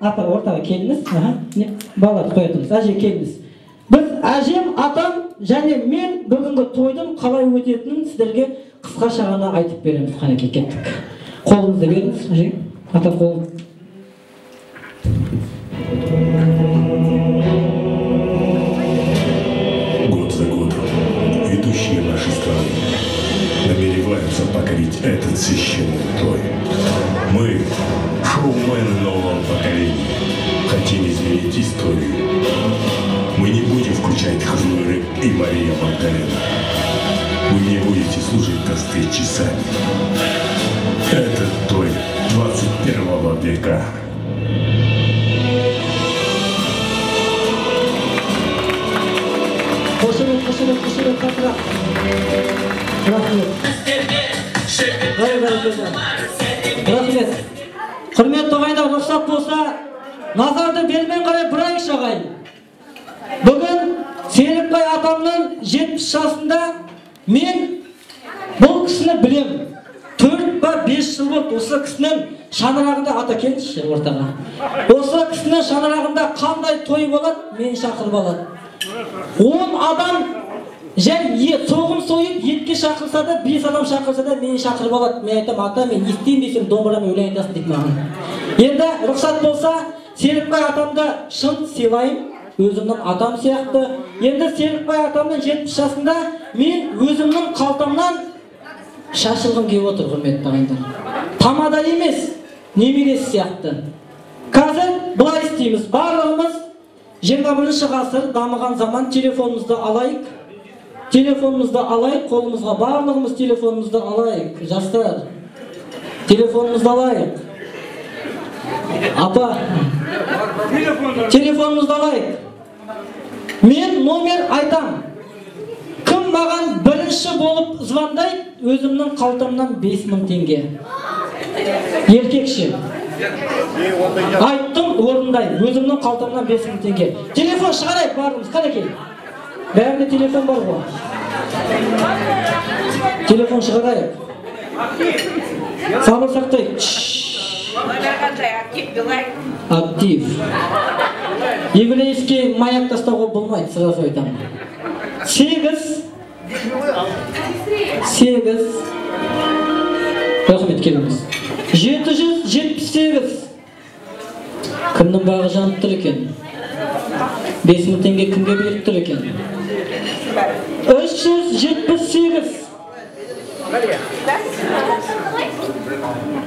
Апа, ортаға келіңіз. Балаларды қоя тұрыңыз. Әже, келіңіз. Біз әжем, атам және мен бүгінгі тойдың қалай өтетінін сіздерге қысқаша ғана айтып береміз. Қанекей, кеттік. Қолыңызды беріңіз, әже. Ата, қолын. Год за годом ведущие нашей страны намереваются покорить этот священный той. Мы, шоумены нового поколения, хотим изменить историю. Мы не будем включать Хлыры и Мария Магдалена. Вы не будете слушать тосты часами. Это той 21 века. Қошемет, қошемет, қошемет, қаттырақ. Рахмет. Ой, бәрекелді. Рахмет. Құрметті ағайындар, рұқсат болса, назарды бермен қарай бұрайықшы, ағайын. Бүгін Серікбай атамның 70 жасында мен бұл кісіні білем. 4 ба 5 жыл болды осы кісінің шаңырағында, ата келіңізші ортаға. Осы кісінің шаңырағында қандай той болады, мені шақырып алады. 10 адам және соғым сойып етке шақырса да, 5 адам шақырса да мені шақырып алады. Мен айтамын, ата, мен не істеймін десем, домбырамен өлең айтасың дейді маған. Енді рұқсат болса, Серікбай атамды шын сыйлаймын, өзімнің атам сияқты. Енді Серікбай атамның 70 жасында мен өзімнің қалтамнан шашылғым келіп отыр, құрметті ағайындар. Тамада емес, немересі сияқты. Қазір былай істейміз, барлығымыз 21 ғасыр, дамыған заман, телефонымызды алайық. Телефонымызды алайық, қолымызға барлығымыз телефонымызды алайық, жастар. Телефонымызды алайық. Апа, телефонымызды алайық. Мен номер айтам. Кім маған бірінші болып звондайды, өзімнің қалтамнан 5000 теңге. Еркекше. Айттым, орындаймын. Өзімнің қалтамнан 5000 теңге. Телефон шығарайық барлығымыз, қанекей. Бәрінде телефон бар ғой. Телефон шығарайық. Сабыр сақтайық. Актив. Еврейский маяк тастауға болмайды, сразу айтамын. 8 8. Рахмет, келіңіз. 778. Кімнің бағы жанып тұр екен? 5000 теңге кімге беріп тұр екен? 378.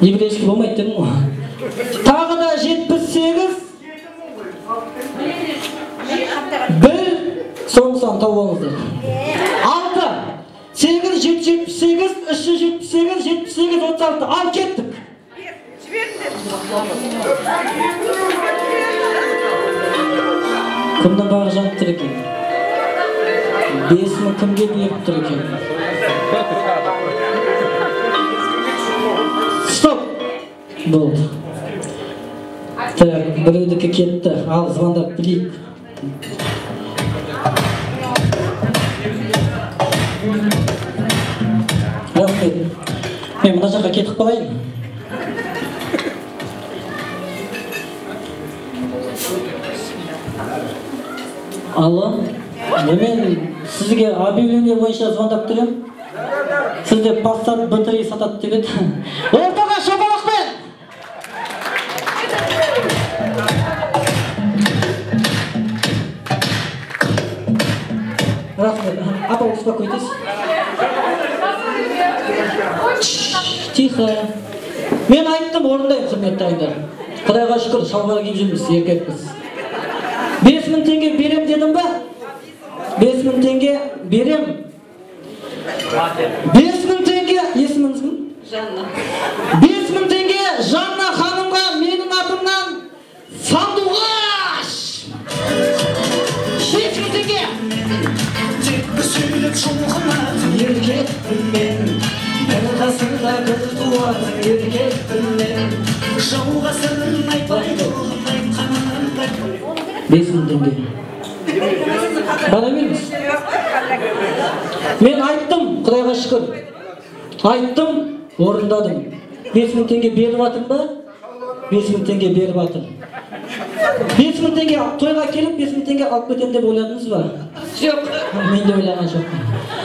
Еврейский болмайды дедім ғой. Тағы да 78. 1 соңғы сан тауып алыңыздар. 6 8 778 378 78 36. Ал кеттік. Кімнің бағы жанып тұр екен? 5000 кімге беріп тұр екен? Стоп! Болды. Так, біреудікі кетті. Ал, звондап білейік. Рахмет. Мен мына жаққа кетіп қалайын. Алло, мен сізге объявление бойынша звондап тұр едім. Сізде Passat B3 сатады деп еді. Ортаға шапалақпен! Рахмет. Апа, успокойтесь. Тихо. Мен айттым, орындаймын, құрметті ағайындар. Құдайға шүкір, шалбар киіп жүрміз, еркекпіз. 5000 теңге берем дедім ба? 5000 теңге берем. 5000 теңге, есіміңіз кім? Жанна. 5000 теңге Жанна ханымға менің атымнан сандуғаш. 5000 теңге. Еркекпін мен, бір ғасырда бір туатын еркекпін мен. Жауға сырын айтпай, ұғын айтқанын айтпай. 5000 теңге. Бара беріңіз. Мен айттым, Құдайға шүкір. Айттым, орындадым. 5000 теңге беріп жатырмын ба? 5000 теңге беріп жатырмын. 5000 теңге тойға келіп 5000 теңге алып кетемін деп ойладыңыз ба? Жоқ. Мен де ойлаған жоқпын.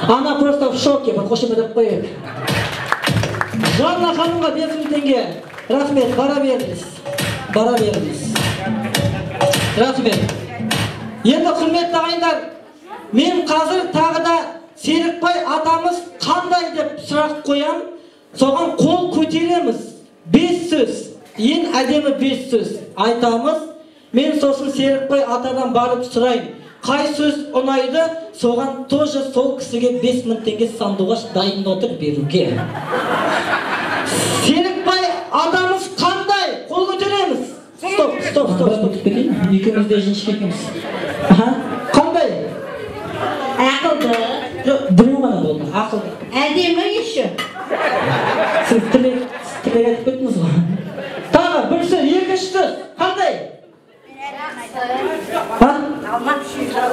Ана просто в шоке, бір қошемет қояйық. Жанна ханымға 5000 теңге. Рахмет, бара беріңіз. Бара беріңіз. Рахмет. Енді құрметті ағайындар, мен қазір тағы да Серікбай атамыз қандай деп сұрақ қоям, соған қол көтереміз. 5 сөз, ең әдемі 5 сөз айтамыз. Мен сосын Серікбай атадан барып сұрайын, қай сөз ұнайды, соған тоже сол кісіге 5000 теңге Сандуғаш дайын отыр беруге. Серікбай атамыз қандай? Қол көтереміз. Стоп, стоп, стоп, стоп. Екеуміз де жіңішке екенбіз. Қандай? Ақылды. Жоқ, біреу ғана болды. Ақылды. Әдемі еще. Сіз тілек айтып кеттіңіз ғой. Тағы бір сөз, екінші сөз. Қандай?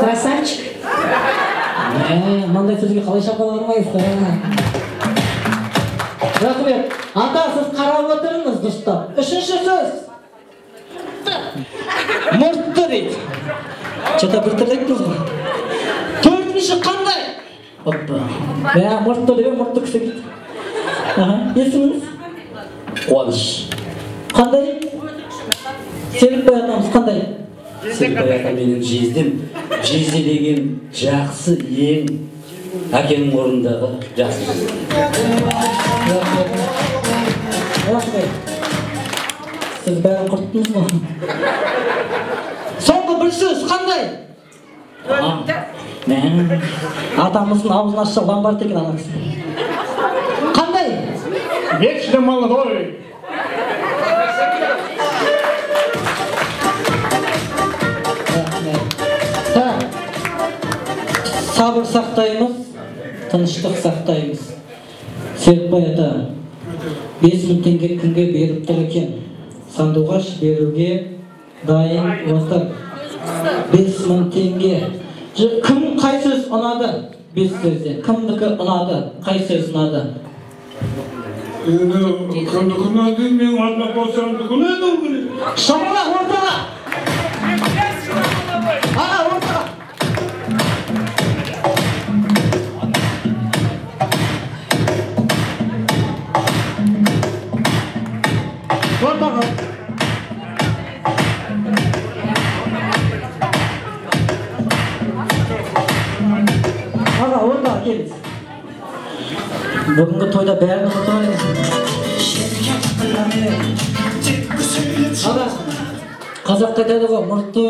Красавчик. Мындай сөзге қалай шапалақ ұрмайсыз? Рахмет. Ата, сіз қарап отырыңыз дұрыстап. Үшінші сөз. Мұртты дейді. Что-то бір түрлі айттыңыз ғой. Төртінші қандай? Оппа. Мұртты деп, мұртты кісі дейді. Есіміңіз? Қуаныш. Қандай? Серікбай атамыз қандай? Серікбай атам менің жездем. Жезде деген жақсы ең әкенің орнындағы жақсы жезде. Рахмет. Сіз бәрін құрттыңыз ғой. Соңғы бір сөз қандай? Атамыздың аузын ашса ломбард екен ана кісі. Қандай? Вечно молодой. Сабыр сақтаймыз, тыныштық сақтаймыз. Серікбай ата, 5000 теңге кімге беріп тұр екен? Сандуғаш беруге дайын отыр. 5000 теңге. Кім қай сөз ұнады? 5 сөзден. Кімдікі ұнады? Қай сөз ұнады? Енді кімдікі ұнады? Мен атына қойсам ұнады. Шапалақ ортаға! Аға, ортаға! Ортаға! Аға, ортаға келіңіз. Бүгінгі тойда бәрін ұмытып. Аға, қазақта айтады ғой, мұртты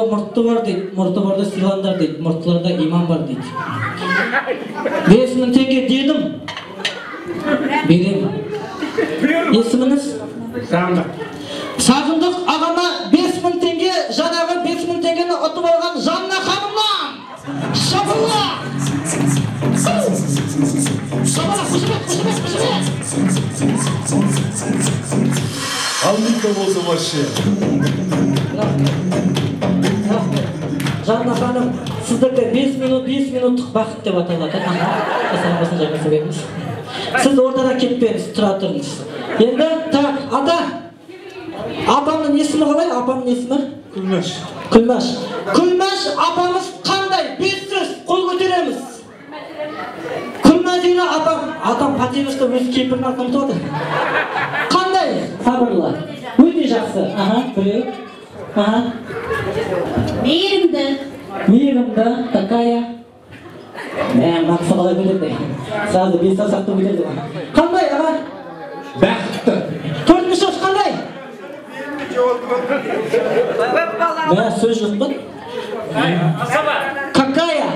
бар дейді, мұрты барды сыйлаңдар дейді, мұрттыларда иман бар дейді. 5000 теңге дедім, беремін. Есіміңіз? Сағындық. Сағындық ағама 5000 теңге, жаңағы 5000 теңгені ұтып алған Жанна ханымнан. Шапалақ! Шапалақ, қошемет, қошемет, қошемет! Алматы болса вообще. Рахмет. Жанна ханым, сіздікі 5 минут, 5 минуттық бақыт деп аталады. Сіз ортада кетпеңіз, тұра тұрыңыз. Енді, так, ата, апамның есімі қалай? Апамның есімі? Күлмәш. Күлмәш. Күлмәш апамыз қандай? 5 сөз қол көтереміз. Күлмәдина апам, атам пәтерісті өз кемпірінің атын ұмытып отыр. Қандай? Сабырлы. Өте жақсы. Аха, біреу. Аха. Мейірімді. Мейірімді, такая. Мә, мына кісі қалай көтерді? Сразу 5 саусақты көтерді. Қандай, аға? Бақытты. Төртінші сөз қандай? Мә, сөз жоқ па? Какая?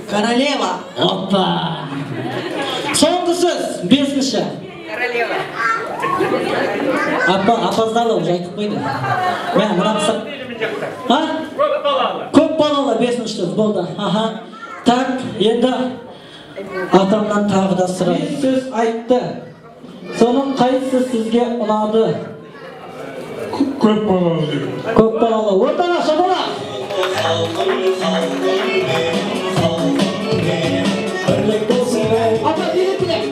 Королева. Опа! Соңғы сөз, бесінші. Королева. Апа, опоздала уже, айтып қойды. Мә, мына кісі. А? Көп балалы. Көп балалы, бесінші сөз болды. Аха. Так, енді атамнан тағы да сұрайын. Сөз айтты. Соның қайсысы сізге ұнады? Көп балалы деген. Көп балалы. Ортаға шапалақ! Ата, билет, билет.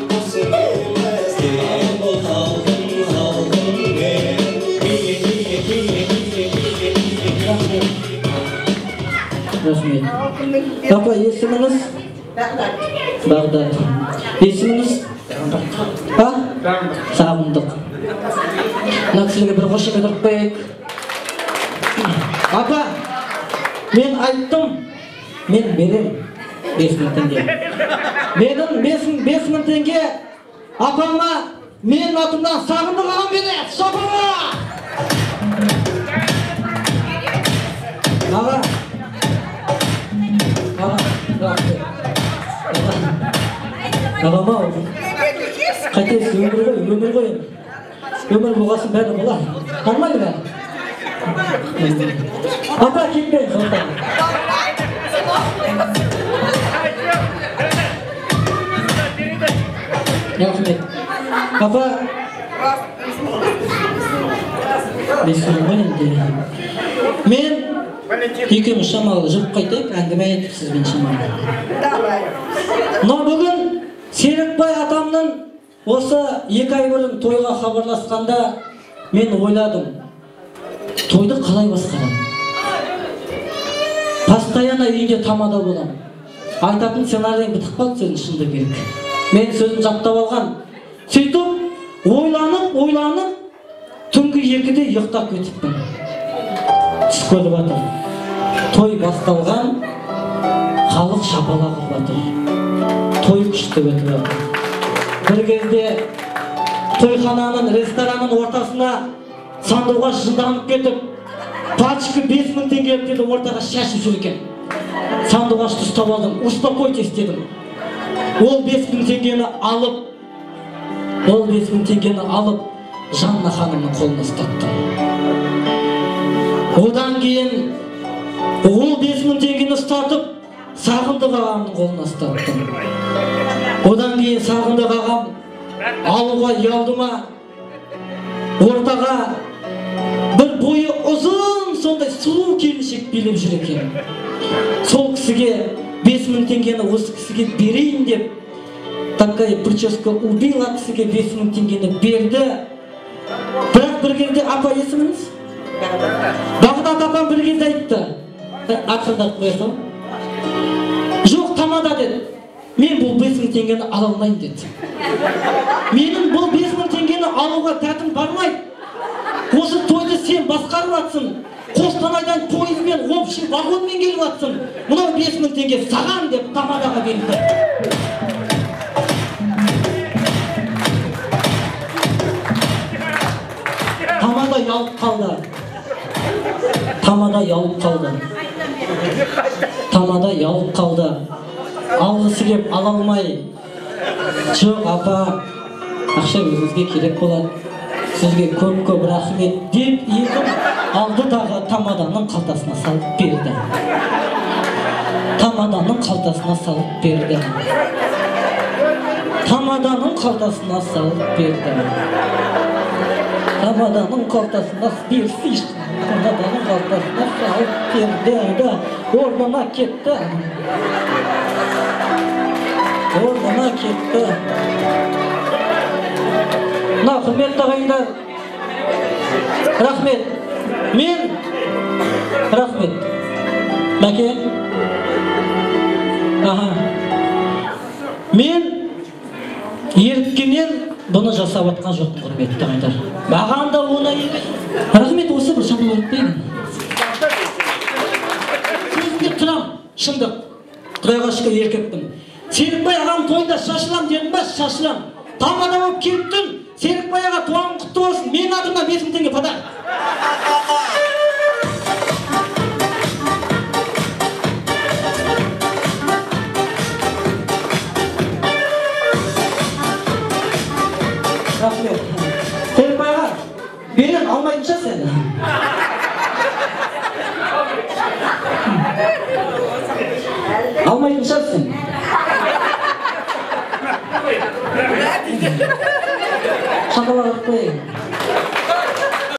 Рахмет. Апа, есіміңіз? Бағдат. Бағдат. Есіміңіз? А? Сағындық. Мына кісілерге бір қошемет ұрып қояйық. Апа, мен айттым, мен берем 5000 теңге. Менің 5000 теңге апама менің атымнан Сағындық ағам береді. Шапалақ! Аға. Аға, рахмет. Ағам-ау. Қайтесіз, өмір ғой, өмір ғой. Өмір болғасын бәрі болады. Нормально бәрі. Апа, кетпеңіз, апа. Рахмет. Апа. 5000 ғой енді. Мен екеуміз шамалы жүріп қайтайық, әңгіме айтып сізбен шамалы. Мынау бүгін Серікбай атамның осы 2 ай бұрын тойға хабарласқанда мен ойладым, тойды қалай басқарамын? Постоянно үйінде тамада боламын. Айтатын сценарийім бітіп қалды сөзін шындығы керек. Мен сөзін жаттап алған. Сөйтіп ойланып, түнгі 2-де ұйықтап кетіппін. Түс көріп жатыр. Той басталған, халық шапалақ ұрып жатыр. Той күшті өтіп жатыр. Бір кезде тойхананың, ресторанның ортасына Сандуғаш жынданып кетіп, пачка 5000 теңге деді, ортаға шашып жүр екен. Сандуғашты ұстап алдым, успокойтесь дедім. Ол 5000 теңгені алып, ол 5000 теңгені алып, Жанна ханымның қолына ұстаттым. Одан кейін ол 5000 теңгені ұстатып, Сағындық ағамның қолына ұстаттым. Одан кейін Сағындық ағам алуға ұялды ма, ортаға бір бойы ұзын сондай сұлу келіншек билеп жүр екен. Сол кісіге 5000 теңгені осы кісіге берейін деп, такая прическа убила, кісіге 5000 теңгені берді. Бірақ бір кезде, апа, есіміңіз? Бағдат апам бір кезде айтты. Ақырындап қоя сал. Жоқ, тамада деді. Мен бұл 5000 теңгені ала алмаймын деді. Менің бұл 5000 теңгені алуға дәтім бармайды. Осы тойды сен басқарып жатсың. Қостанайдан пойызбен, общий вагонмен келіп жатсың. Мынау 5000 теңге саған деп тамадаға берді. Тамада ұялып қалды. Тамада ұялып қалды. Тамада ұялып қалды. Алғысы кеп ала алмай. Жоқ, апа, ақша өзіңізге керек болады. Сізге көп-көп рахмет деп едім, алды дағы тамаданың қалтасына салып берді. Тамаданың қалтасына салып берді. Тамаданың қалтасына салып берді. Тамаданың қалтасына берсейші. Тамаданың қалтасына салып берді. Орнына кетті. Орнына кетті. Мына құрметті ағайындар, рахмет. Мен рахмет. Мәке. Аха. Мен еріккеннен бұны жасап атқан жоқпын, құрметті ағайындар. Маған да оңай емес. Рахмет, осы бір шапалақ ұрып. Сөзімде тұрам, шындық. Құдайға шүкір еркекпін. Серікбай ағам тойында шашылам дедім ба, шашылам. Тамада болып келіп, Серікбай аға туған құтты болсын, менің атымнан 5000 теңге подарок. Рахмет. Серікбай аға, берем, алмайтын шығар сені. Алмайтын шығар сен. Шапалақ ұрып қояйын.